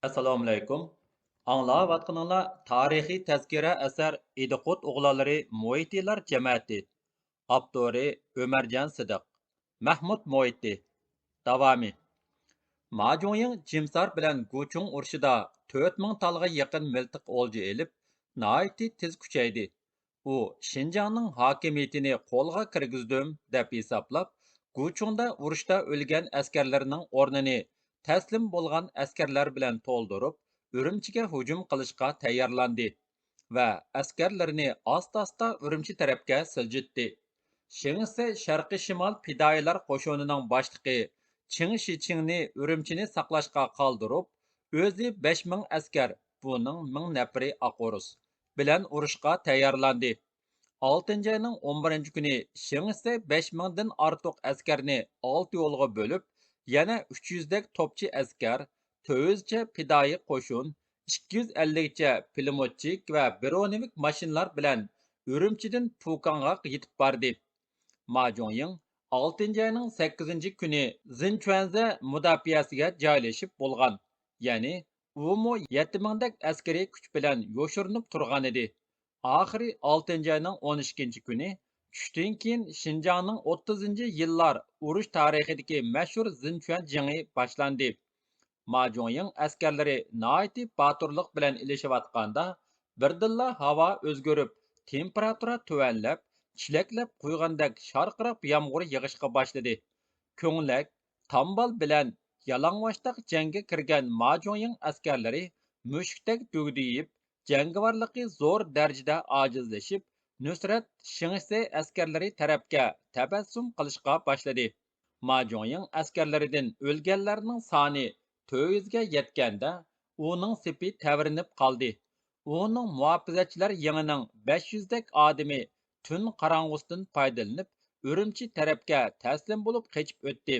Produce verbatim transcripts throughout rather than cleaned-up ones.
ئەسسالامۇئەلەيكۇم. ئاڭلاۋاتقىنىڭلار تارىخىي تەزكىرە ئەسەر ئىدىقۇت ئوغلانلىرى مۇھىتىلار جەمەتى. ئاپتورى ئۆمەرجان سىدىق. مەھمۇد مۇھىتى. داۋامى. ماجۇڭيىڭ جىمسار بىلەن گۇچۇڭ ئۇرۇشىدا تۆت مىڭ تالغا يېقىن مىلتىق ئولجا ئېلىپ، ناھايىتى تېز كۈچەيدى. ئۇ شىنجاڭنىڭ ھاكىمىيىتىنى قولغا كىرگۈزدۈم، دەپ ھېسابلاپ، گۇچۇڭدا ئۇرۇشتا ئۆلگەن ئەسكەرلىرىنىڭ ئورنىنى تەسلىم بولغان ئەسكەرلەر بىلەن تولدۇرۇپ، ئۈرۈمچىگە ھۇجۇم قىلىشقا تەييارلاندى ۋە ئەسكەرلىرىنى ئاستا-ئاستا ئۈرۈمچى تەرەپكە سىلجىتتى. شېڭ شىسەي شەرقىي شىمال پىدائىيلار قوشۇنىنىڭ باشلىقى چېڭ شىچىڭنى ئۈرۈمچىنى ساقلاشقا قالدۇرۇپ، ئۆزى بەش مىڭ ئەسكەر، بۇنىڭ مىڭ نەپىرى ئاق ئورۇس، بىلەن ئۇرۇشقا تەييارلاندى. ئالتىنچى ئاينىڭ ئون بىرىنچى كۈنى شېڭ شىسەي بەش مىڭدىن ئارتۇق ئەسكەرنى ئالتە يولغا بۆلۈپ، يەنە ئۈچ يۈزدەك توپچى ئەسكەر، تۆت يۈزچە پىدائىي قوشۇن، ئىككى يۈز ئەللىكچە پىلىموتچىك ۋە برونېۋىك ماشىنىلار بىلەن ئۈرۈمچىدىن پۇكاڭغا يېتىپ باردى. ما جۇڭيىڭ ئالتىنچى ئاينىڭ سەككىزىنچى كۈنى زىنچۈەنزە مۇداپىئەسىگە جايلىشىپ بولغان، يەنى ئۇمۇ يەتتە مىڭدەك ئەسكىرىي كۈچ بىلەن يوشۇرۇنۇپ تۇرغانىدى. ئاخىرى ئالتىنچى ئاينىڭ ئون ئىككىنچى كۈنى، چۈشتىن كېيىن شىنجاڭنىڭ ئوتتۇزىنچى يىللار ئۇرۇش تارىخىدىكى مەشھۇر زىنچۈەن جېڭى باشلاندى. ما جۇڭيىڭ ئەسكەرلىرى ناھايىتى باتۇرلۇق بىلەن ئېلىشىۋاتقاندا، بىردىنلا ھاۋا ئۆزگىرىپ، تېمپېراتۇرا تۆۋەنلەپ، چېلەكلەپ قۇيغاندەك شارقىراپ يامغۇر يېغىشقا باشلىدى. كۆڭلەك، تامبال بىلەن يالاڭۋاشتاق جەڭگە كىرگەن ما جۇڭيىڭ ئەسكەرلىرى مۈشۈكتەك دۈگدىيىپ، جەڭگىۋارلىقى زور دەرىجىدە ئاجىزلىشىپ، نۇسرەت شېڭ شىسەي ئەسكەرلىرى تەرەپكە تەبەسسۇم قىلىشقا باشلىدى. ما جۇڭيىڭ ئەسكەرلىرىدىن ئۆلگەنلەرنىڭ سانى تۆت يۈزگە يەتكەندە، ئۇنىڭ سېپى تەۋرىنىپ قالدى. ئۇنىڭ مۇھاپىزەتچىلەر يېڭىنىڭ بەش يۈزدەك ئادىمى تۈن قاراڭغۇسىدىن پايدىلىنىپ، ئۈرۈمچى تەرەپكە تەسلىم بولۇپ قېچىپ ئۆتتى.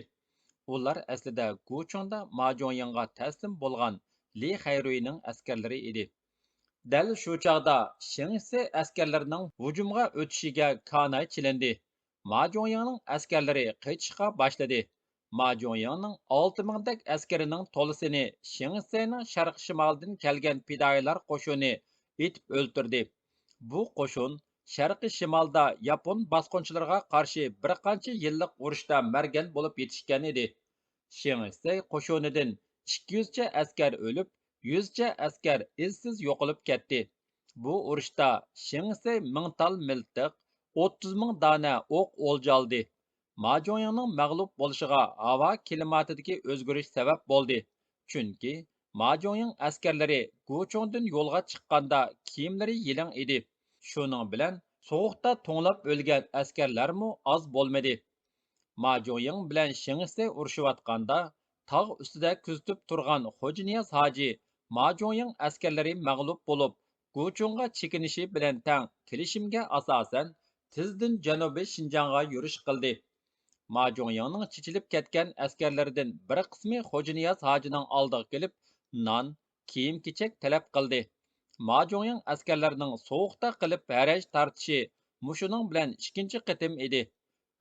ئۇلار ئەسلىدە گۇچۇڭدا ما جۇڭيىڭغا تەسلىم بولغان لى خەيرۇينىڭ ئەسكەرلىرى ئىدى. دەل شۇ چاغدا شېڭ شىسەي ئەسكەرلىرىنىڭ ھۇجۇمغا ئۆتۈشىگە كاناي چېلىندى. ما جۇڭيىڭنىڭ ئەسكەرلىرى قېچىشقا باشلىدى. ما جۇڭيىڭنىڭ ئالتە مىڭدەك ئەسكىرىنىڭ تولىسىنى شېڭ شىسەينىڭ شەرقىي شىمالدىن كەلگەن پىدائىيلار قوشۇنى ئېتىپ ئۆلتۈردى. بۇ قوشۇن شەرقىي شىمالدا ياپون باسقۇنچىلىرىغا قارشى بىر قانچە يىللىق ئۇرۇشتا مەرگەن بولۇپ يېتىشكەن ئىدى. شېڭ شىسەي قوشۇنىدىن ئىككى يۈزچە ئەسكەر ئۆلۈپ، يۈزچە ئەسكەر ئىزسىز يوقىلىپ كەتتى. بۇ ئۇرۇشتا شېڭ شىسەي مىڭ تال مىلتىق، ئوتتۇز مىڭ دانە ئوق ئولجا ئالدى. ما جۇڭيىڭنىڭ مەغلۇپ بولۇشىغا ھاۋا كىلىماتىدىكى ئۆزگىرىش سەۋەب بولدى. چۈنكى ما جۇڭيىڭ ئەسكەرلىرى گۇچۇڭدىن يولغا چىققاندا كىيىملىرى يېلىڭ ئىدى. شۇنىڭ بىلەن سوغۇقتا توڭلاپ ئۆلگەن ئەسكەرلەرمۇ ئاز بولمىدى. ما جۇڭيىڭ بىلەن شېڭ شىسەي ئۇرۇشۇۋاتقاندا، تاغ ئۈستىدە كۆزىتىپ تۇرغان خوجانىياز ھاجى ما جۇڭيىڭ ئەسكەرلىرى مەغلۇپ بولۇپ، گۇچۇڭغا چېكىنىشى بىلەن تەڭ كېلىشىمگە ئاساسەن، تېزدىن جەنۇبىي شىنجاڭغا يۈرۈش قىلدى. ما جۇڭيىڭنىڭ چېچىلىپ كەتكەن ئەسكەرلىرىدىن بىر قىسمى خوجانىياز ھاجىنىڭ ئالدىغا كېلىپ، نان، كىيىم-كېچەك تەلەپ قىلدى. ما جۇڭيىڭ ئەسكەرلىرىنىڭ سوغۇقتا قىلىپ ھەرەج تارتىشى مۇشۇنىڭ بىلەن ئىككىنچى قېتىم ئىدى.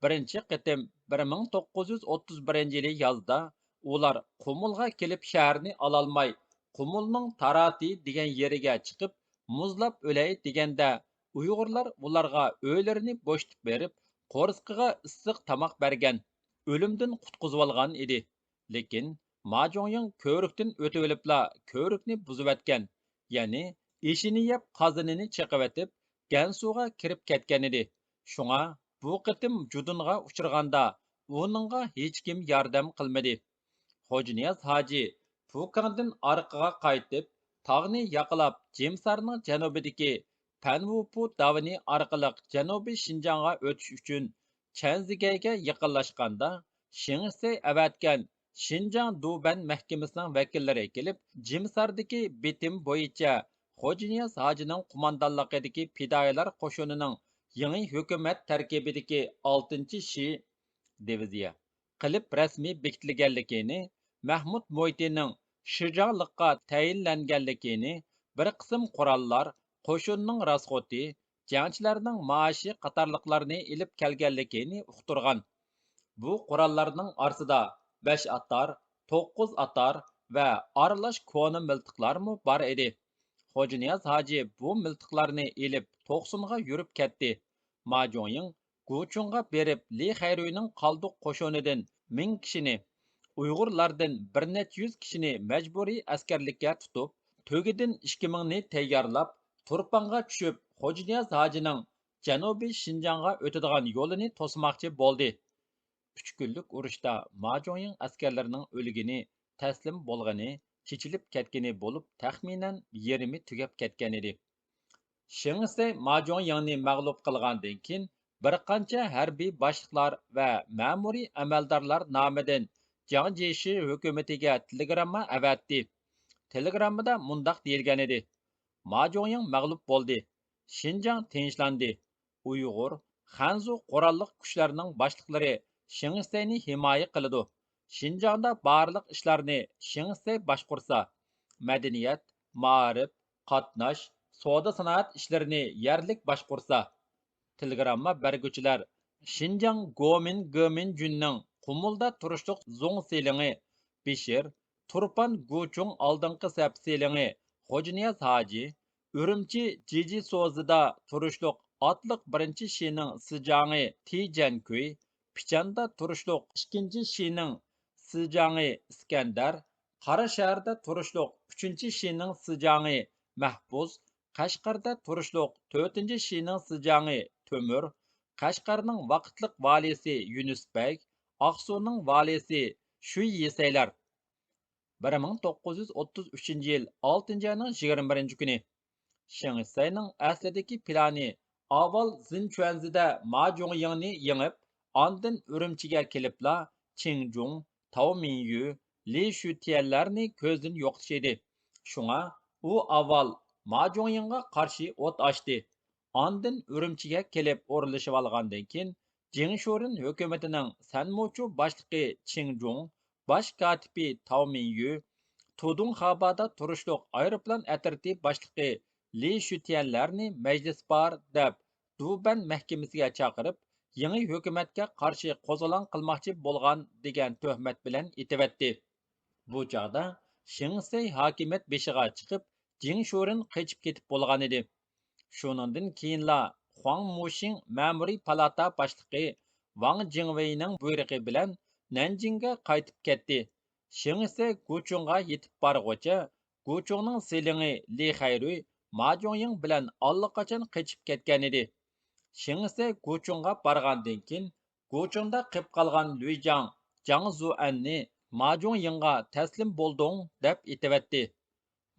بىرىنچى قېتىم بىر مىڭ توققۇز يۈز ئوتتۇز بىرىنچى يىلى يازدا ئۇلار قۇمۇلغا كېلىپ شەھەرنى ئالالماي، قۇمۇلنىڭ تاراتى دېگەن يېرىگە چىقىپ، مۇزلاپ ئۆلەي دېگەندە، ئۇيغۇرلار ئۇلارغا ئۆيلىرىنى بوشىتىپ بېرىپ، قورسىقىغا ئىسسىق تاماق بەرگەن، ئۆلۈمدىن قۇتقۇزۇۋالغان ئىدى. لېكىن ما جۇڭيىڭ كۆۋرۈكتىن ئۆتۈۋېلىپلا كۆۋرۈكنى بۇزۇۋەتكەن، يەنى ئېشىنى يەپ قازىنىنى چېقىۋېتىپ، گەنسۇغا كىرىپ كەتكەنىدى. شۇڭا بۇ قېتىم جۇدۇنغا ئۇچرىغاندا ئۇنىڭغا ھېچكىم ياردەم قىلمىدى. خوجانىياز ھاجى پۇكاڭدىن ئارقىغا قايتىپ، تاغنى ياقىلاپ، جىمسارنىڭ جەنۇبىدىكى پەنۋۇپۇ داۋىنى ئارقىلىق جەنۇبىي شىنجاڭغا ئۆتۈش ئۈچۈن چەنزىگەيگە يېقىنلاشقاندا، شېڭ شىسەي ئەۋەتكەن شىنجاڭ دۇبەن مەھكىمىسىنىڭ ۋەكىللىرى كېلىپ، جىمساردىكى بېتىم بويىچە خوجانىياز ھاجىنىڭ قوماندانلىقىدىكى پىدائىيلار قوشۇنىنىڭ يېڭى ھۆكۈمەت تەركىبىدىكى ئالتىنچى شى دىۋىزىيە قىلىپ رەسمىي بېكىتىلگەنلىكىنى، مەھمۇد مۇھىتىنىڭ شىجاڭلىققا تەيىنلەنگەنلىكىنى، بىر قىسىم قوراللار، قوشۇننىڭ راسخوتى، جەڭچىلەرنىڭ مائاشى قاتارلىقلارنى ئېلىپ كەلگەنلىكىنى ئۇقتۇرغان. بۇ قوراللارنىڭ ئارىسىدا بەش ئاتار، توققۇز ئاتار، ۋە ئارىلاش كونا مىلتىقلارمۇ بار ئىدى. خوجانىياز ھاجى بۇ مىلتىقلارنى ئېلىپ توقسۇنغا يۈرۈپ كەتتى. ما جۇڭيىڭ گۇچۇڭغا بېرىپ، لى خەيرۇينىڭ قالدۇق قوشۇنىدىن مىڭ كىشىنى، ئۇيغۇرلاردىن بىر نەچچە يۈز كىشىنى مەجبۇرىي ئەسكەرلىككە تۇتۇپ، تۆگىدىن ئىككى مىڭنى تەييارلاپ، تۇرپانغا چۈشۈپ، خوجانىياز ھاجىنىڭ جەنۇبىي شىنجاڭغا ئۆتىدىغان يولىنى توسماقچى بولدى. ئۈچ كۈنلۈك ئۇرۇشتا ما جۇڭيىڭ ئەسكەرلىرىنىڭ ئۆلگىنى، تەسلىم بولغىنى، چېچىلىپ كەتكىنى بولۇپ، تەخمىنەن يېرىمى تۈگەپ كەتكەنىدى. شېڭ شىسەي ما جۇڭيىڭنى مەغلۇپ قىلغاندىن كېيىن، بىر قانچە ھەربىي باشلىقلار ۋە مەمۇرىي ئەمەلدارلار نامىدىن جياڭ جيېشى ھۆكۈمىتىگە تېلېگرامما ئەۋەتتى. تېلېگراممىدا مۇنداق دېيىلگەنىدى: ما جۇڭيىڭ مەغلۇپ بولدى. شىنجاڭ تىنچلاندى. ئۇيغۇر، خەنزۇ قوراللىق كۈچلەرنىڭ باشلىقلىرى شېڭ شىسەينى ھىمايە قىلىدۇ. شىنجاڭدا بارلىق ئىشلارنى شېڭ شىسەي باشقۇرسا، مەدەنىيەت، مائارىپ، قاتناش، سودا-سانائەت ئىشلىرىنى يەرلىك باشقۇرسا. تېلېگرامما بەرگۈچىلەر شىنجاڭ گومىن گېمىنجۈننىڭ قۇمۇلدا تۇرۇشلۇق زۇڭ سېلىڭى بېشىر، تۇرپان گۇچۇڭ ئالدىنقى سەپ سېلىڭى خوجانىياز ھاجى، ئۈرۈمچى جىجىسوزىدا تۇرۇشلۇق ئاتلىق بىرىنچى شىنىڭ سىجاڭى تى جەنكۈي، پىچاندا تۇرۇشلۇق ئىككىنچى شىنىڭ سىجاڭى ئىسكەندەر، قاراشەھەردە تۇرۇشلۇق ئۈچىنچى شىنىڭ سىجاڭى مەھپۇز، قەشقەردە تۇرۇشلۇق تۆتىنچى شىنىڭ سىجاڭى تۆمۈر، قەشقەرنىڭ ۋاقىتلىق ۋالىسى يۈنۈس بەگ، ئاقسۇنىڭ ۋالىسى شۈي يىسەيلەر. بىر مىڭ توققۇز يۈز ئوتتۇز ئۈچىنچى يىل ئالتىنچى ئاينىڭ يىگىرمە بىرىنچى كۈنى. شېڭ شىسەينىڭ ئەسلىدىكى پىلانى ئاۋۋال زىنچۈەنزىدە ما جۇڭيىڭنى يېڭىپ، ئاندىن ئۈرۈمچىگە كېلىپلا چېڭ جۇڭ، تاۋ مىنيۈ، لى شۈتيەنلەرنى كۆزدىن يوقىتىش ئىدى. شۇڭا ئۇ ئاۋۋال ما جۇڭيىڭغا قارشى ئوت ئاچتى. ئاندىن ئۈرۈمچىگە كېلىپ ئورۇنلىشىۋالغاندىن كېيىن، جېڭ شورېن ھۆكۈمىتىنىڭ سەنمۇچۇ باشلىقى چېڭ جۇڭ، باش كاتىپى تاۋ مىنيۈ، تۇدۇڭ خابادا تۇرۇشلۇق ئايروپىلان ئەترىتى باشلىقى لى شۈتيەنلەرنى مەجلىسبار دەپ دۇبەن مەھكىمىسىگە چاقىرىپ، يېڭى ھۆكۈمەتكە قارشى قوزغىلاڭ قىلماقچى بولغان دېگەن تۆھمەت بىلەن ئېتىۋەتتى. بۇ چاغدا شېڭ شىسەي ھاكىمىيەت بېشىغا چىقىپ، جېڭ شورېن قېچىپ كېتىپ بولغانىدى. شۇنىڭدىن كېيىنلا خۇاڭ مۇشىڭ مەمۇرىي پالاتا باشلىقى ۋاڭ جىڭۋېينىڭ بۇيرۇقى بىلەن نەنجىڭگە قايتىپ كەتتى. شېڭ شىسەي گۇچۇڭغا يېتىپ بارغۇچە، گۇچۇڭنىڭ سېلىڭى لى خەيرۇي ما جۇڭيىڭ بىلەن ئاللىقاچان قېچىپ كەتكەنىدى. شېڭ شىسەي گۇچۇڭغا بارغاندىن كېيىن، گۇچۇڭدا قېپ قالغان لۈيجاڭ، جاڭ زۇئەننى ما جۇڭيىڭغا تەسلىم بولدۇڭ دەپ ئېتىۋەتتى.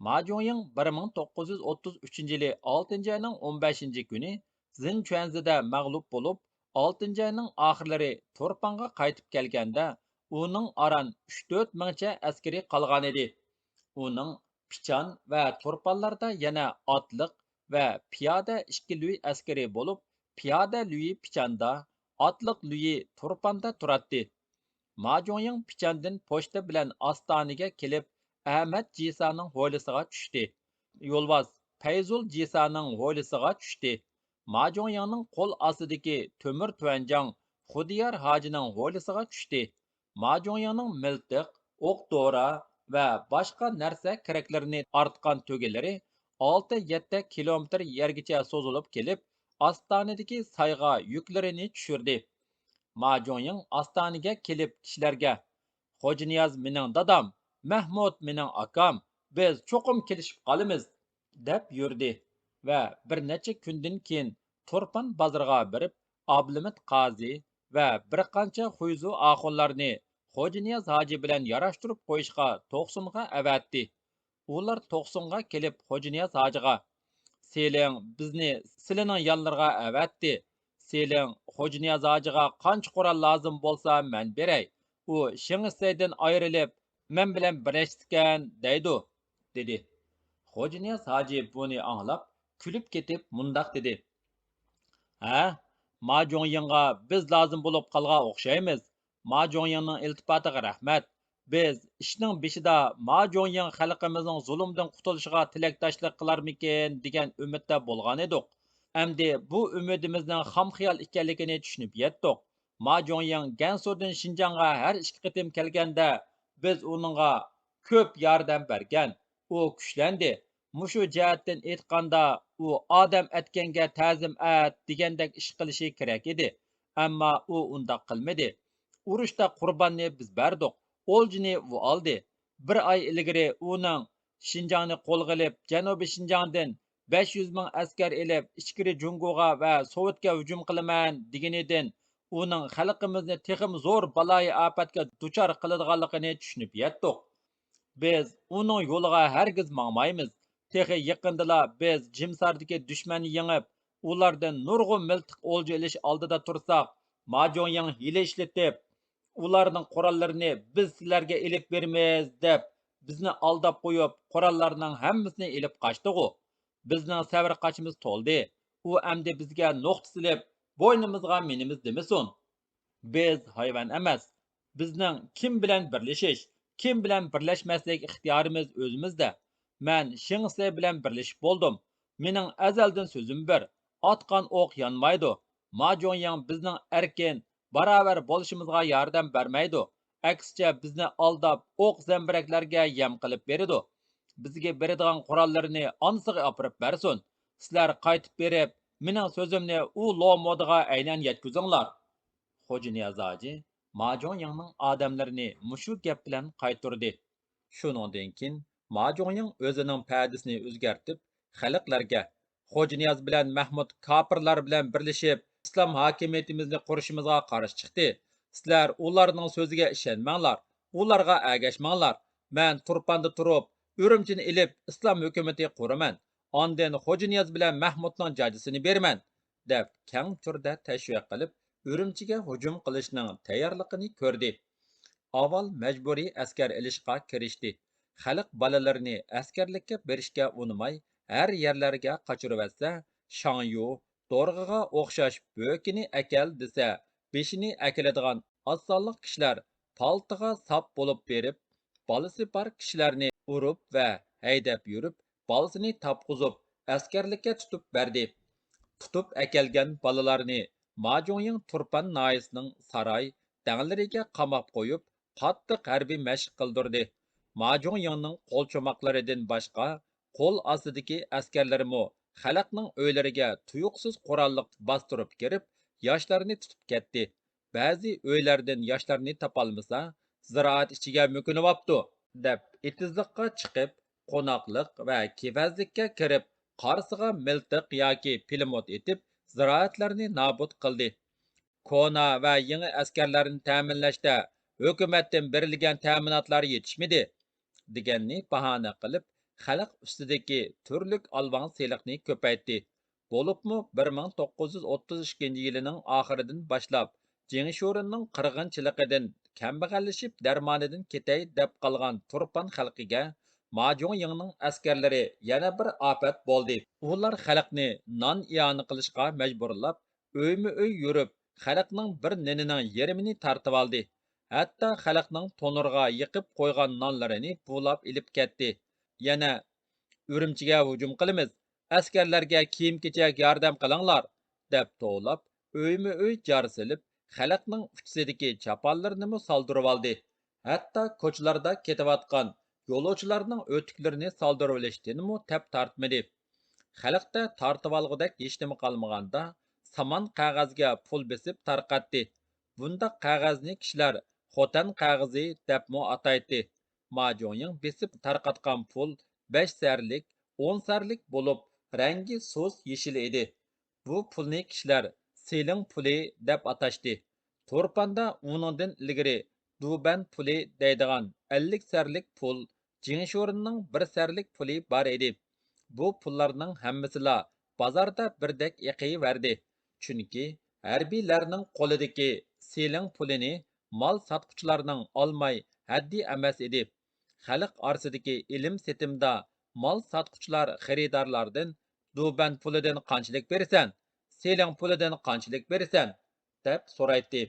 ما جۇڭيىڭ بىر مىڭ توققۇز يۈز ئوتتۇز ئۈچىنچى يىلى ئالتىنچى ئاينىڭ ئون بەشىنچى كۈنى زىنچۈەنزىدە مەغلۇپ بولۇپ، ئالتىنچى ئاينىڭ ئاخىرلىرى تۇرپانغا قايتىپ كەلگەندە، ئۇنىڭ ئاران ئۈچ تۆت مىڭچە ئەسكىرى قالغانىدى. ئۇنىڭ پىچان ۋە تۇرپانلاردا يەنە ئاتلىق ۋە پىيادە ئىككى لۈي ئەسكىرى بولۇپ، پىيادە لۈيى پىچاندا، ئاتلىق لۈيى تۇرپاندا تۇراتتى. ما جۇڭيىڭ پىچاندىن پوچتا بىلەن ئاستانىگە كېلىپ، ئەمەت جىسانىڭ ھويلىسىغا چۈشتى. يولۋاس پەيزۇل جىسانىڭ ھويلىسىغا چۈشتى. ما جۇڭيىڭنىڭ قول ئاستىدىكى تۆمۈر تۈەنجاڭ خۇدىيار ھاجىنىڭ ھويلىسىغا چۈشتى. ما جۇڭيىڭنىڭ مىلتىق، ئوق دورا ۋە باشقا نەرسە كېرەكلىرىنى ئارتقان تۆگىلىرى ئالتە يەتتە كىلومېتىر يەرگىچە سوزۇلۇپ كېلىپ، ئاستانىدىكى سايغا يۈكلىرىنى چۈشۈردى. ما جۇڭيىڭ ئاستانىگە كېلىپ كىشىلەرگە، «خوجانىياز مېنىڭ دادام، مەھمۇد مېنىڭ ئاكام، بىز چوقۇم كېلىشىپ قالىمىز» دەپ يۈردى ۋە بىر نەچچە كۈندىن كېيىن تۇرپان بازىرىغا بېرىپ، ئابلىمىت قازى ۋە بىر قانچە خۇيزۇ ئاخۇنلارنى خوجانىياز ھاجى بىلەن ياراشتۇرۇپ قويۇشقا توقسۇنغا ئەۋەتتى. ئۇلار توقسۇنغا كېلىپ خوجانىياز ھاجىغا، «سېلىڭ بىزنى سىلىنىڭ يانلىرىغا ئەۋەتتى. سېلىڭ خوجانىياز ھاجىغا قانچە قورال لازىم بولسا مەن بېرەي. ئۇ شېڭ شىسەيدىن ئايرىلىپ، مەن بىلەن بىرلەشسىكەن» دەيدۇ، دېدى. خوجانىياز ھاجى بۇنى ئاڭلاپ، كۈلۈپ كېتىپ مۇنداق دېدى: «ھە، ما جۇڭيىڭغا بىز لازىم بولۇپ قالغان ئوخشايمىز. ما جۇڭيىڭنىڭ ئىلتىپاتىغا رەھمەت. بىز ئىشنىڭ بېشىدا ما جۇڭيىڭ خەلقىمىزنىڭ زۇلۇمدىن قۇتۇلۇشىغا تىلەكداشلىق قىلارمىكىن دېگەن ئۈمىدتە بولغان ئىدۇق. ئەمدى بۇ ئۈمىدىمىزنىڭ خام خىيال ئىكەنلىكىنى چۈشىنىپ يەتتۇق. ما جۇڭيىڭ گەنسۇدىن شىنجاڭغا ھەر ئىككى قېتىم كەلگەندە، بىز ئۇنىڭغا كۆپ ياردەم بەرگەن. ئۇ كۈچلەندى. مۇشۇ جەھەتتىن ئېيتقاندا، ئۇ ئادەم ئەتكەنگە تەزىم ئەت دېگەندەك ئىش قىلىشى كېرەك ئىدى. ئەمما ئۇ ئۇنداق قىلمىدى. ئۇرۇشتا قۇرباننى بىز بەردۇق، ئولجىنى ئۇ ئالدى. بىر ئاي ئىلگىرى ئۇنىڭ شىنجاڭنى قولغا ئېلىپ، جەنۇبىي شىنجاڭدىن بەش يۈز مىڭ ئەسكەر ئېلىپ، ئىچكىرى جۇڭگوغا ۋە سوۋېتكە ھۇجۇم قىلىمەن دېگىنىدىن، ئۇنىڭ خەلقىمىزنى تېخىمۇ زور بالايىئاپەتكە دۇچار قىلىدىغانلىقىنى چۈشىنىپ يەتتۇق. بىز ئۇنىڭ يولىغا ھەرگىز ماڭمايمىز. تېخى يېقىندىلا بىز جىمساردىكى دۈشمەننى يېڭىپ، ئۇلاردىن نۇرغۇن مىلتىق ئولجا ئېلىش ئالدىدا تۇرساق، ما جۇڭيىڭ ھىيلە ئىشلىتىپ، ئۇلارنىڭ قوراللىرىنى بىز سىلەرگە ئېلىپ بېرىمىز دەپ، بىزنى ئالداپ قويۇپ، قوراللارنىڭ ھەممىسىنى ئېلىپ قاچتىغۇ. بىزنىڭ سەۋر قاچىمىز تولدى. ئۇ ئەمدى بىزگە نوختا سېلىپ، بوينىمىزغا مىنىمىز دېمىسۇن. بىز ھايۋان ئەمەس. بىزنىڭ كىم بىلەن بىرلىشىش، كىم بىلەن بىرلەشمەسلىك ئىختىيارىمىز ئۆزىمىزدە. مەن شېڭ سې بىلەن بىرلىشىپ بولدۇم. مېنىڭ ئەزەلدىن سۆزۈم بىر، ئاتقان ئوق يانمايدۇ. ما جۇڭيىڭ بىزنىڭ ئەركىن، باراۋەر بولۇشىمىزغا ياردەم بەرمەيدۇ. ئەكسىچە بىزنى ئالداپ، ئوق زەمبىرەكلەرگە يەم قىلىپ بېرىدۇ. بىزگە بېرىدىغان قوراللىرىنى ئانىسىغا ئاپىرىپ بەرسۇن. سىلەر قايتىپ بېرىپ، مېنىڭ سۆزۈمنى ئۇ لومودىغا ئەينەن يەتكۈزۈڭلار. خوجانىياز ھاجى ما جۇڭيىڭنىڭ ئادەملىرىنى مۇشۇ گەپ بىلەن قايتۇردى. شۇنىڭدىن كېيىن ما جۇڭيىڭ ئۆزىنىڭ پەدىسىنى ئۆزگەرتىپ، خەلقلەرگە، «خوجانىياز بىلەن مەھمۇد كاپىرلار بىلەن بىرلىشىپ، ئىسلام ھاكىمىيىتىمىزنى قۇرۇشىمىزغا قارشى چىقتى. سىلەر ئۇلارنىڭ سۆزىگە ئىشەنمەڭلار، ئۇلارغا ئەگەشمەڭلار. مەن تۇرپاندا تۇرۇپ، ئۈرۈمچىنى ئېلىپ، ئىسلام ھۆكۈمىتى قۇرىمەن. ئاندىن خوجانىياز بىلەن مەھمۇدنىڭ جاجىسىنى بېرىمەن» دەپ، كەڭ تۈردە تەشۋىق قىلىپ، ئۈرۈمچىگە ھۇجۇم قىلىشنىڭ تەييارلىقىنى كۆردى. ئاۋۋال مەجبۇرىي ئەسكەر ئېلىشقا كىرىشتى. خەلق بالىلىرىنى ئەسكەرلىككە بېرىشكە ئۇنىماي، ھەر يەرلەرگە قاچۇرۇۋەتسە، شاڭيۇ، دورغىغا ئوخشاش بۆكىنى ئەكەل دېسە، بېشىنى ئەكېلىدىغان ئاز سانلىق كىشىلەر پالتىغا ساپ بولۇپ بېرىپ، بالىسى بار كىشىلەرنى ئۇرۇپ ۋە ھەيدەپ يۈرۈپ، بالىسىنى تاپقۇزۇپ، ئەسكەرلىككە تۇتۇپ بەردى. تۇتۇپ ئەكەلگەن بالىلارنى ما جۇڭيىڭ تۇرپان ناھىيىسىنىڭ ساراي دەڭلىرىگە قاماپ قويۇپ، قاتتىق ھەربىي مەشىق قىلدۇردى. ما جۇڭيىڭنىڭ قول چوماقلىرىدىن باشقا، قول ئاستىدىكى ئەسكەرلىرىمۇ خەلقنىڭ ئۆيلىرىگە تۇيۇقسىز قوراللىق باستۇرۇپ كىرىپ، ياشلارنى تۇتۇپ كەتتى. بەزى ئۆيلەردىن ياشلارنى تاپالمىسا، «زىرائەت ئىچىگە مۆكۈنۈۋاپتۇ» دەپ، ئېتىزلىققا چىقىپ، قوناقلىق ۋە كېۋەزلىككە كىرىپ، قارىسىغا مىلتىق ياكى پىلىموت ئېتىپ، زىرائەتلەرنى نابۇت قىلدى. «كونا ۋە يېڭى ئەسكەرلەرنى تەمىنلەشتە ھۆكۈمەتتىن بېرىلگەن تەمىناتلار يېتىشمىدى» دېگەننى باھانە قىلىپ، خەلق ئۈستىدىكى تۈرلۈك ئالۋاڭ سېلىقنى كۆپەيتتى. بولۇپمۇ بىر مىڭ توققۇز يۈز ئوتتۇز ئىككىنچى يىلىنىڭ ئاخىرىدىن باشلاپ، جېڭ شورېننىڭ قىرغىنچىلىقىدىن كەمبەغەللىشىپ، دەرمانىدىن كېتەي دەپ قالغان تۇرپان خەلقىگە ما جۇڭيىڭنىڭ ئەسكەرلىرى يەنە بىر ئاپەت بولدى. ئۇلار خەلقنى نان ئىئانە قىلىشقا مەجبۇرلاپ، ئۆيمۇ ئۆي يۈرۈپ، خەلقنىڭ بىر نېنىنىڭ يېرىمىنى تارتىۋالدى. ھەتتا خەلقنىڭ تونۇرغا يېقىپ قويغان نانلىرىنى بۇلاپ ئېلىپ كەتتى. يەنە «ئۈرۈمچىگە ھۇجۇم قىلىمىز، ئەسكەرلەرگە كىيىم-كېچەك ياردەم قىلىڭلار» دەپ توۋلاپ، ئۆيمۇ ئۆي جار سېلىپ، خەلقنىڭ ئۇچىسىدىكى چاپانلىرىنىمۇ سالدۇرۇۋالدى. ھەتتا كوچىلاردا كېتىۋاتقان يولۇچىلارنىڭ ئۆتۈكلىرىنى سالدۇرۇۋېلىشتىنمۇ تەپ تارتمىدى. خەلقتە تارتىۋالغۇدەك ھېچنېمە قالمىغاندا، سامان قەغەزگە پۇل بېسىپ تارقاتتى. بۇنداق قەغەزنى كىشىلەر خوتەن قەغىزى دەپمۇ ئاتايتتى. ما جۇڭيىڭ بېسىپ تارقاتقان پۇل بەش سەرلىك، ئون سەرلىك بولۇپ، رەڭگى سۇس يېشىل ئىدى. بۇ پۇلنى كىشىلەر سىلىڭ پۇلى دەپ ئاتاشتى. تۇرپاندا ئۇنىڭدىن ئىلگىرى دۇبەن پۇلى دەيدىغان ئەللىك سەرلىك پۇل، جىڭشورېننىڭ بىر سەرلىك پۇلى بار ئىدى. بۇ پۇللارنىڭ ھەممىسىلا بازاردا بىردەك ئېقىۋەردى. چۈنكى ھەربىيلەرنىڭ قولىدىكى سىلىڭ پۇلىنى مال ساتقۇچىلارنىڭ ئالماي ھەددى ئەمەس ئىدى. خەلق ئارىسىدىكى ئېلىم-سېتىمدا مال ساتقۇچىلار خېرىدارلاردىن «دۇبەن پۇلىدىن قانچىلىك بېرىسەن؟ سىلىڭ پۇلىدىن قانچىلىك بېرىسەن؟» دەپ سورايتتى.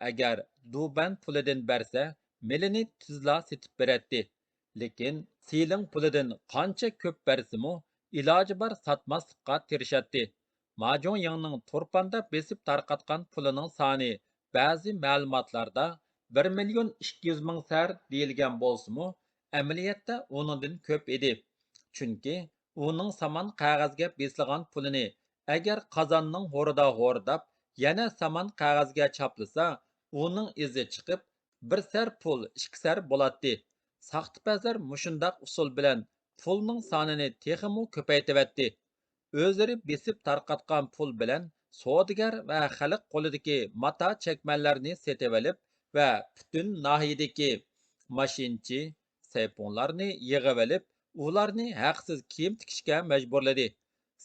ئەگەر دۇبەن پۇلىدىن بەرسە، مېلىنى تېزلا سېتىپ بېرەتتى. لېكىن سىلىڭ پۇلىدىن قانچە كۆپ بەرسىمۇ، ئىلاجى بار ساتماسلىققا تىرىشاتتى. ما جۇڭيىڭنىڭ تۇرپاندا بېسىپ تارقاتقان پۇلىنىڭ سانى بەزى مەلۇماتلاردا بىر مىليون ئىككى يۈز مىڭ سەر دېيىلگەن بولسىمۇ، ئەمەلىيەتتە ئۇنىڭدىن كۆپ ئىدى. چۈنكى ئۇنىڭ سامان قەغەزگە بېسىلغان پۇلىنى ئەگەر قازاننىڭ ھورىدا ھورداپ، يەنە سامان قەغەزگە چاپلىسا، ئۇنىڭ ئىزى چىقىپ، بىر سەر پۇل ئىككى سەر بولاتتى. ساختىپەزلەر مۇشۇنداق ئۇسۇل بىلەن پۇلنىڭ سانىنى تېخىمۇ كۆپەيتىۋەتتى. ئۆزلىرى بېسىپ تارقاتقان پۇل بىلەن سودىگەر ۋە خەلق قولىدىكى ماتا چەكمەنلەرنى سېتىۋېلىپ ۋە پۈتۈن ناھىيىدىكى ماشىنىچى، سەيپۇڭلارنى يىغىۋېلىپ، ئۇلارنى ھەقسىز كىيىم تىكىشكە مەجبۇرلىدى.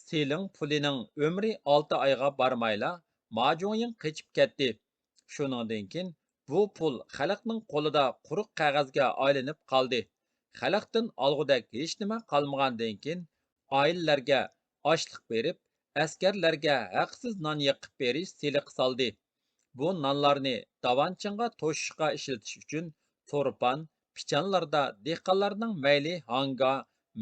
سېلىڭ پۇلىنىڭ ئۆمرى ئالتە ئايغا بارمايلا، ماجۇڭيىڭ قېچىپ كەتتى. شۇنىڭدىن كېيىن بۇ پۇل خەلقنىڭ قولىدا قۇرۇق قەغەزگە ئايلىنىپ قالدى. خەلقتىن ئالغۇدەك ھېچنېمە قالمىغاندىن كېيىن، ئائىلىلەرگە ئاشلىق بېرىپ، ئەسكەرلەرگە ھەقسىز نان يېقىپ بېرىش سېلىقى سالدى. بۇ نانلارنى داۋانچىڭغا توشۇشقا ئىشلىتىش ئۈچۈن تۇرپان، پىچانلاردا دېھقانلارنىڭ مەيلى ھاڭگا،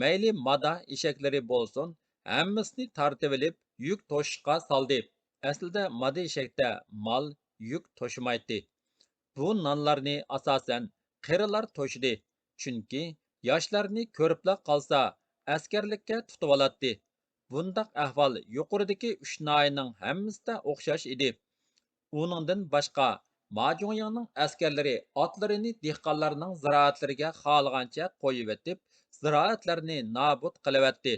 مەيلى مادا ئېشەكلىرى بولسۇن، ھەممىسىنى تارتىۋېلىپ يۈك توشۇشقا سالدى. ئەسلىدە مادا ئېشەكتە مال، يۈك توشىمايتتى. بۇ نانلارنى ئاساسەن قېرىلار توشىدى، چۈنكى ياشلارنى كۆرۈپلا قالسا، ئەسكەرلىككە تۇتۇۋالاتتى. بۇنداق ئەھۋال يۇقىرىدىكى ئۈچ ناھىيەنىڭ ھەممىسىدە ئوخشاش ئىدى. ئۇنىڭدىن باشقا، ماجۇڭيىڭنىڭ ئەسكەرلىرى ئاتلىرىنى دېھقانلارنىڭ زىرائەتلىرىگە خالىغانچە قويۇۋېتىپ، زىرائەتلەرنى نابۇت قىلىۋەتتى.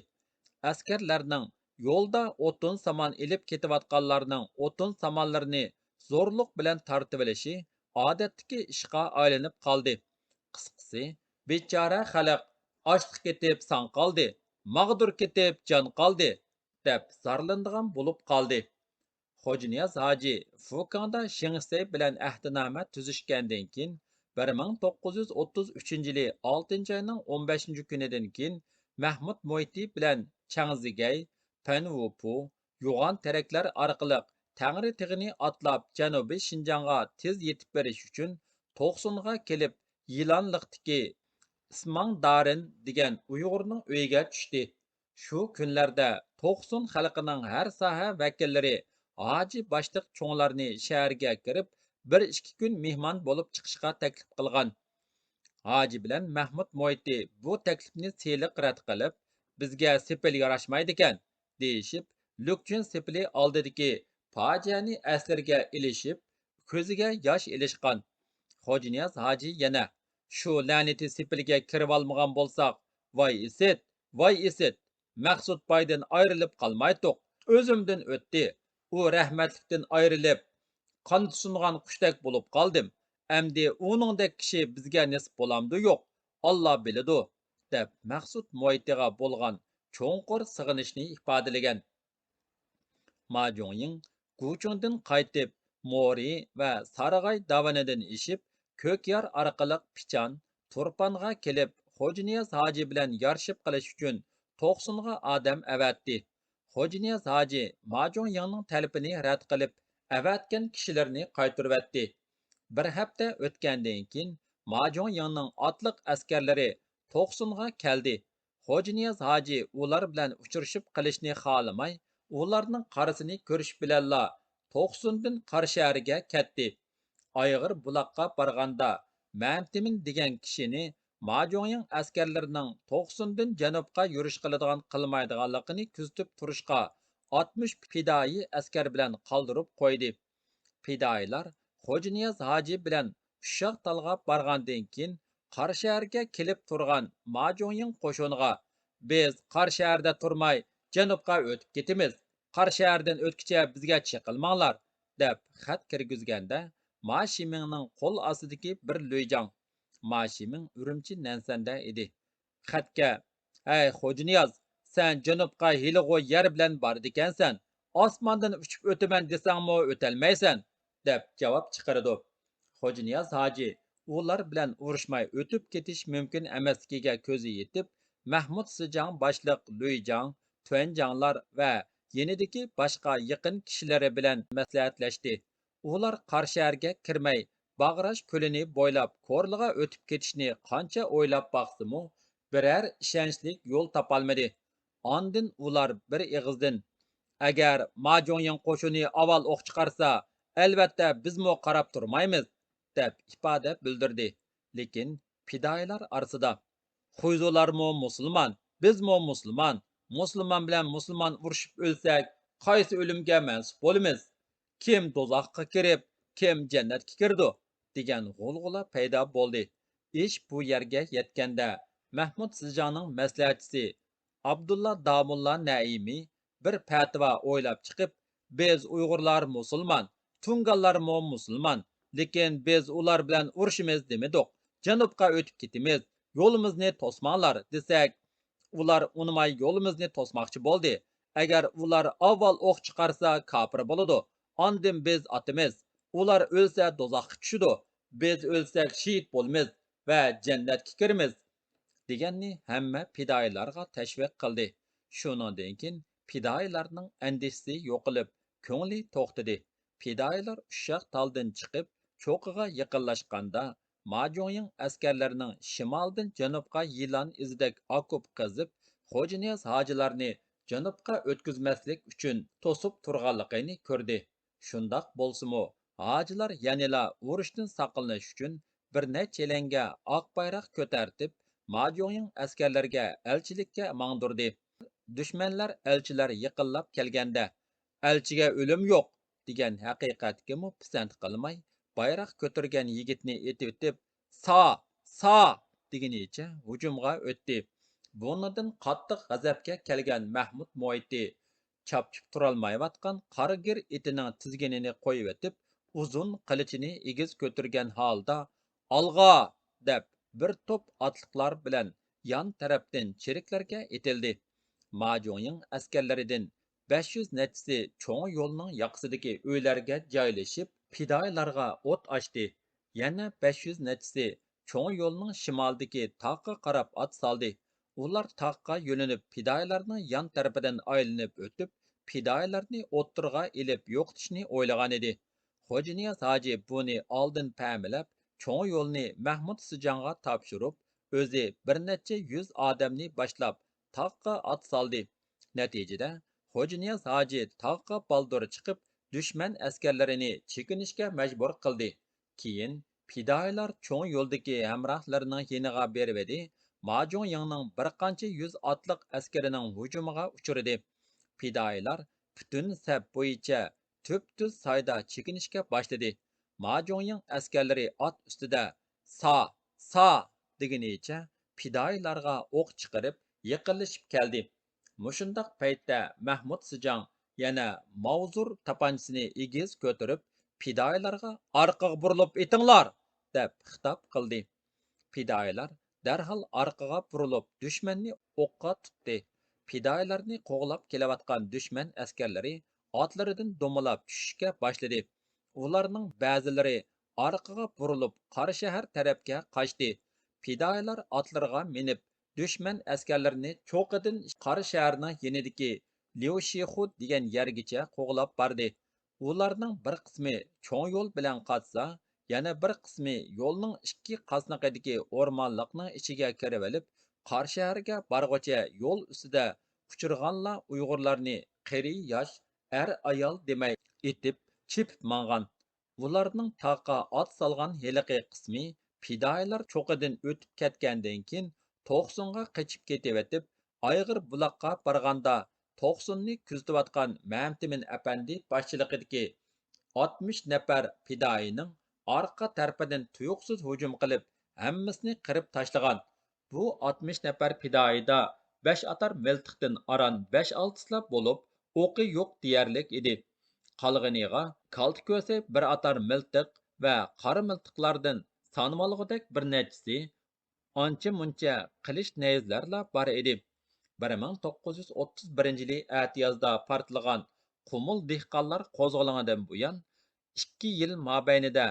ئەسكەرلەرنىڭ يولدا ئوتۇن-سامان ئېلىپ كېتىۋاتقانلارنىڭ ئوتۇن-سامانلىرىنى زورلۇق بىلەن تارتىۋېلىشى ئادەتتىكى ئىشقا ئايلىنىپ قالدى. قىسقىسى، بىچارە خەلق ئاچلىق كېتىپ سان قالدى، ماغدۇر كېتىپ جان قالدى، دەپ زارلىنىدىغان بولۇپ قالدى. خوجانىياز ھاجى فۇكاڭدا شېڭ شىسەي بىلەن ئەھدىنامە تۈزۈشكەندىن كېيىن، بىر مىڭ توققۇز يۈز ئوتتۇز ئۈچىنچى يىلى ئالتىنچى ئاينىڭ ئون بەشىنچى كۈنىدىن كېيىن، مەھمۇد مۇھىتى بىلەن چاڭ زىگەي، پەن ۋۇپۇ، يوغان تېرەكلەر ئارقىلىق تەڭرى تېغىنى ئاتلاپ، جەنۇبىي شىنجاڭغا تېز يېتىپ بېرىش ئۈچۈن توقسۇنغا كېلىپ، يىلانلىقتىكى ئىسماڭ دارىن دېگەن ئۇيغۇرنىڭ ئۆيىگە چۈشتى. شۇ كۈنلەردە توقسۇن خەلقىنىڭ ھەر ساھە ۋەكىللىرى ھاجى باشلىق چوڭلارنى شەھەرگە كىرىپ، بىر ئىككى كۈن مېھمان بولۇپ چىقىشقا تەكلىپ قىلغان. ھاجى بىلەن مەھمۇد مۇھىتى بۇ تەكلىپنى سىلىق رەت قىلىپ، بىزگە سېپىل ياراشمايدىكەن، دېيىشىپ، لۈكچۈن سېپىلى ئالدىدىكى پاجىئەنى ئەسلىرىگە ئېلىشىپ، كۆزىگە ياش ئېلىشقان. خوجانىياز ھاجى يەنە، شۇ لەنىتى سېپىلگە كىرىۋالمىغان بولساق، ۋاي ئىسىت، ۋاي ئىسىت، مەخسۇت بايدىن ئايرىلىپ قالمايتتۇق، ئۆزۈمدىن ئۆتتى. ئۇ رەھمەتلىكتىن ئايرىلىپ، قانىتى سۇنغان قۇشتەك بولۇپ قالدىم. ئەمدى ئۇنىڭدەك كىشى بىزگە نېسىپ بولامدۇ يوق، ئاللا بىلىدۇ، دەپ مەخسۇت مۇھىتىغا بولغان چوڭقۇر سېغىنىشنى ئىپادىلىگەن. ماجۇڭيىڭ گۇچۇڭدىن قايتىپ، مورى ۋە سارىغاي داۋىنىدىن ئېشىپ، كۆكيار ئارقىلىق پىچان، تۇرپانغا كېلىپ، خوجانىياز ھاجى بىلەن يارىشىپ قېلىش ئۈچۈن توقسۇنغا ئادەم ئەۋەتتى. خوجانىياز ھاجى ماجۇڭيىڭنىڭ تەلىپىنى رەت قىلىپ، ئەۋەتكەن كىشىلىرىنى قايتۇرۇۋەتتى. بىر ھەپتە ئۆتكەندىن كېيىن، ماجۇڭيىڭنىڭ ئاتلىق ئەسكەرلىرى توقسۇنغا كەلدى. خوجانىياز ھاجى ئۇلار بىلەن ئۇچرىشىپ قېلىشنى خالىماي، ئۇلارنىڭ قارىسىنى كۆرۈش بىلەنلا توقسۇندىن قاراشەھەرگە كەتتى. ئايغىر بۇلاققا بارغاندا، مەمتىمىن دېگەن كىشىنى ماجۇڭيىڭ ئەسكەرلىرىنىڭ توقسۇندىن جەنۇبقا يۈرۈش قىلىدىغان قىلمايدىغانلىقىنى كۆزىتىپ تۇرۇشقا، ئاتمىش پىدائىي ئەسكەر بىلەن قالدۇرۇپ قويدى. پىدائىيلار خوجانىياز ھاجى بىلەن ئۇششاق تالغا بارغاندىن كېيىن، قاراشەھەرگە كېلىپ تۇرغان ماجۇڭيىڭ قوشۇنىغا، «بىز قاراشەھەردە تۇرماي، جەنۇبقا ئۆتۈپ كېتىمىز. قاراشەھەردىن ئۆتكۈچە بىزگە چېقىلماڭلار» دەپ خەت كىرگۈزگەندە، ما شىمىڭنىڭ قول ئاستىدىكى بىر لۈيجاڭ، ما شىمىڭ ئۈرۈمچى نەنسەندە ئىدى، خەتكە، «ھەي، خوجانىياز، سەن جەنۇبقا ھېلىغۇ يەر بىلەن بارىدىكەنسەن، ئاسماندىن ئۇچۇپ ئۆتىمەن دېسەڭمۇ ئۆتەلمەيسەن» دەپ جاۋاب چىقىرىدۇ. خوجانىياز ھاجى ئۇلار بىلەن ئۇرۇشماي ئۆتۈپ كېتىش مۇمكىن ئەمەسلىكىگە كۆزى يېتىپ، مەھمۇد سىجاڭ باشلىق لۈيجاڭ، تۈەنجاڭلار ۋە يېنىدىكى باشقا يېقىن كىشىلىرى بىلەن مەسلىھەتلەشتى. ئۇلار قاراشەھەرگە كىرمەي، باغراش كۆلىنى بويلاپ كورلىغا ئۆتۈپ كېتىشنى قانچە ئويلاپ باقسىمۇ، بىرەر ئىشەنچلىك يول تاپالمىدى. ئاندىن ئۇلار بىر ئېغىزدىن، «ئەگەر ماجۇڭيىڭ قوشۇنى ئاۋۋال ئوق چىقارسا، ئەلۋەتتە بىزمۇ قاراپ تۇرمايمىز» دەپ ئىپادە بىلدۈردى. لېكىن پىدائىيلار ئارىسىدا، خۇيزۇلارمۇ مۇسۇلمان، بىزمۇ مۇسۇلمان. مۇسۇلمان بىلەن مۇسۇلمان ئۇرۇشۇپ ئۆلسەك، قايسى ئۆلۈمگە مەنسۇپ بولىمىز؟ كىم دوزاخقا كىرىپ، كىم جەننەتكە كىرىدۇ؟ دېگەن غۇلغۇلا پەيدا بولدى. ئىش بۇ يەرگە يەتكەندە، مەھمۇد سىجاڭنىڭ مەسلىھەتچىسى ئابدۇللا داموللا نەئىمى بىر پەتىۋا ئويلاپ چىقىپ، بىز ئۇيغۇرلار مۇسۇلمان، تۇڭگانلارمۇ مۇسۇلمان، لېكىن بىز ئۇلار بىلەن ئۇرۇشىمىز دېمىدۇق، جەنۇبقا ئۆتۈپ كېتىمىز، يولىمىزنى توسماڭلار دېسەك، ئۇلار ئۇنىماي يولىمىزنى توسماقچى بولدى. ئەگەر ئۇلار ئاۋۋال ئوق چىقارسا كاپىر بولىدۇ، ئاندىن بىز ئاتىمىز. ئۇلار ئۆلسە دوزاخقا چۈشىدۇ، بىز ئۆلسەك شېھىت بولىمىز ۋە جەننەتكە كىرىمىز، دېگەننى ھەممە پىدائىيلارغا تەشۋىق قىلدى. شۇنىڭدىن كېيىن پىدائىيلارنىڭ ئەندىشىسى يوقىلىپ، كۆڭلى توختىدى. پىدائىيلار ئۇششاق تالدىن چىقىپ، چوققىغا يېقىنلاشقاندا، ماجۇڭيىڭ ئەسكەرلىرىنىڭ شىمالدىن جەنۇبقا يىلان ئىزىدەك ئاكوپ قېزىپ، خوجانىياز ھاجىلارنى جەنۇبقا ئۆتكۈزمەسلىك ئۈچۈن توسۇپ تۇرغانلىقىنى كۆردى. شۇنداق بولسىمۇ، ھاجىلار يەنىلا ئۇرۇشتىن ساقلىنىش ئۈچۈن بىر نەچچە لەڭگە ئاق بايراق كۆتەرتىپ، ماجۇڭيىڭ ئەسكەرلىرىگە ئەلچىلىككە ماڭدۇردى. دۈشمەنلەر ئەلچىلەر يېقىنلاپ كەلگەندە، «ئەلچىگە ئۆلۈم يوق» دېگەن ھەقىقەتكىمۇ پىسەنت قىلماي، بايراق كۆتۈرگەن يىگىتنى ئېتىۋېتىپ، «سا! سا!» دېگىنىچە ھۇجۇمغا ئۆتتى. بۇنىڭدىن قاتتىق غەزەپكە كەلگەن مەھمۇد موھىتى چاپچىپ تۇرالمايۋاتقان قارىگىر ئېتىنىڭ تىزگىنىنى قويۇۋېتىپ، ئۇزۇن قىلىچىنى ئېگىز كۆتۈرگەن ھالدا، «ئالغا!» دەپ، بىر توپ ئاتلىقلار بىلەن يان تەرەپتىن چېرىكلەرگە ئېتىلدى. ماجۇڭيىڭ ئەسكەرلىرىدىن بەش يۈز نەچچىسى چوڭ يولنىڭ ياقىسىدىكى ئۆيلەرگە جايلىشىپ، پىدائىيلارغا ئوت ئاچتى. يەنە بەش يۈز نەچچىسى چوڭ يولنىڭ شىمالىدىكى تاغقا قاراپ ئات سالدى. ئۇلار تاغقا يۆلىنىپ، پىدائىيلارنىڭ يان تەرىپىدىن ئايلىنىپ ئۆتۈپ، پىدائىيلارنى ئوتتۇرىغا ئېلىپ يوقىتىشنى ئويلىغانىدى. خوجانىياز ھاجى بۇنى ئالدىن پەملەپ، چوڭ يولنى مەھمۇد سىجاڭغا تاپشۇرۇپ، ئۆزى بىر نەچچە يۈز ئادەمنى باشلاپ، تاغقا ئات سالدى. نەتىجىدە، خوجانىياز ھاجى تاغقا بالدۇر چىقىپ، دۈشمەن ئەسكەرلىرىنى چېكىنىشكە مەجبۇر قىلدى. كېيىن پىدائىيلار چوڭ يولدىكى ھەمراھلىرىنىڭ يېنىغا بېرىۋىدى، ماجۇڭيىڭنىڭ بىر قانچە يۈز ئاتلىق ئەسكىرىنىڭ ھۇجۇمىغا ئۇچرىدى. پىدائىيلار پۈتۈن سەپ بويىچە تۈپتۈز سايدا چېكىنىشكە باشلىدى. ماجۇڭيىڭ ئەسكەرلىرى ئات ئۈستىدە «سا! سا!» دېگىنىچە پىدائىيلارغا ئوق چىقىرىپ يېقىنلىشىپ كەلدى. مۇشۇنداق پەيتتە مەھمۇد سىجاڭ يەنە ماۋزۇر تاپانچىسىنى ئېگىز كۆتۈرۈپ، پىدائىيلارغا «ئارقىغا بۇرۇلۇپ ئېتىڭلار!» دەپ خىتاب قىلدى. پىدائىيلار دەرھال ئارقىغا بۇرۇلۇپ، دۈشمەننى ئوققا تۇتتى. پىدائىيلارنى قوغلاپ كېلىۋاتقان دۈشمەن ئەسكەرلىرى ئاتلىرىدىن دومىلاپ چۈشۈشكە باشلىدى. ئۇلارنىڭ بەزىلىرى ئارقىغا بۇرۇلۇپ، قاراشەھەر تەرەپكە قاچتى. پىدائىيلار ئاتلىرىغا مىنىپ، دۈشمەن ئەسكەرلىرىنى چوققىدىن قاراشەھەرنىڭ يېنىدىكى ليۇشىخۇ دېگەن يەرگىچە قوغلاپ باردى. ئۇلارنىڭ بىر قىسمى چوڭ يول بىلەن قاچسا، يەنە بىر قىسمى يولنىڭ ئىككى قاسنىقىدىكى ئورمانلىقنىڭ ئىچىگە كىرىۋېلىپ، قاراشەھەرگە بارغۇچە يول ئۈستىدە ئۇچرىغانلا ئۇيغۇرلارنى قېرى ياش، ئەر ئايال دېمەي ئېتىپ، چېپىپ ماڭغان. ئۇلارنىڭ تاغقا ئات سالغان ھېلىقى قىسمى پىدائىيلار چوققىدىن ئۆتۈپ كەتكەندىن كېيىن، توقسۇنغا قېچىپ كېتىۋېتىپ، ئايغىر بۇلاققا بارغاندا، توقسۇننى كۆزىتىۋاتقان مەمتىمىن ئەپەندى باشچىلىقىدىكى ئاتمىش نەپەر پىدائىينىڭ ئارقا تەرىپىدىن تۇيۇقسىز ھۇجۇم قىلىپ، ھەممىسىنى قىرىپ تاشلىغان. بۇ ئاتمىش نەپەر پىدائىيدا بەش ئاتار مىلتىقتىن ئاران بەش-ئالتىسىلا بولۇپ، ئوقى يوق دېيەرلىك ئىدى. قالغىنىغا كالتە كۆسە بىر ئاتار مىلتىق ۋە قارا مىلتىقلاردىن سانىمالغۇدەك بىر نەچچىسى، ئانچە-مۇنچە قىلىچ نەيزىلەرلا بار ئىدى. بىر مىڭ توققۇز يۈز ئوتتۇز بىرىنچى يىلى ئەتىيازدا پارتلىغان قۇمۇل دېھقانلار قوزغىلىڭىدىن بۇيان، ئىككى يىل مابەينىدە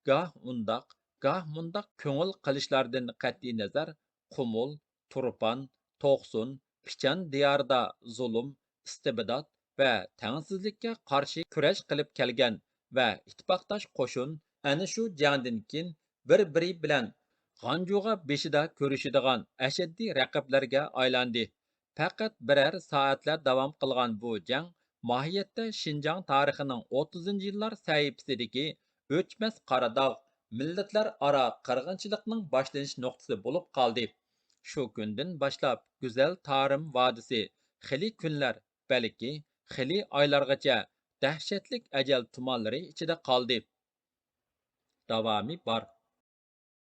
گاھ ئۇنداق، گاھ مۇنداق كۆڭۈل قىلىشلاردىن قەتئىينەزەر، قۇمۇل، تۇرپان، توقسۇن، پىچان دىيارىدا زۇلۇم، ئىستىبدات ۋە تەڭسىزلىككە قارشى كۈرەش قىلىپ كەلگەن ۋە ئىتتىپاقداش قوشۇن ئەنە شۇ جەڭدىن كېيىن بىر-بىرى بىلەن غانجۇغا بېشىدا كۆرۈشىدىغان ئەشەددىي رەقىبلەرگە ئايلاندى. پەقەت بىرەر سائەتلەر داۋام قىلغان بۇ جەڭ ماھىيەتتە شىنجاڭ تارىخىنىڭ ئوتتۇزىنچى يىللار سەھىپىسىدىكى ئۆچمەس قارا داغ، مىللەتلەر ئارا قىرغىنچىلىقنىڭ باشلىنىش نۇقتىسى بولۇپ قالدى. شۇ كۈندىن باشلاپ گۈزەل تارىم ۋادىسى خېلى كۈنلەر، بەلكى خېلى ئايلارغىچە دەھشەتلىك ئەجەل تۇمانلىرى ئىچىدە قالدى. داۋامى بار.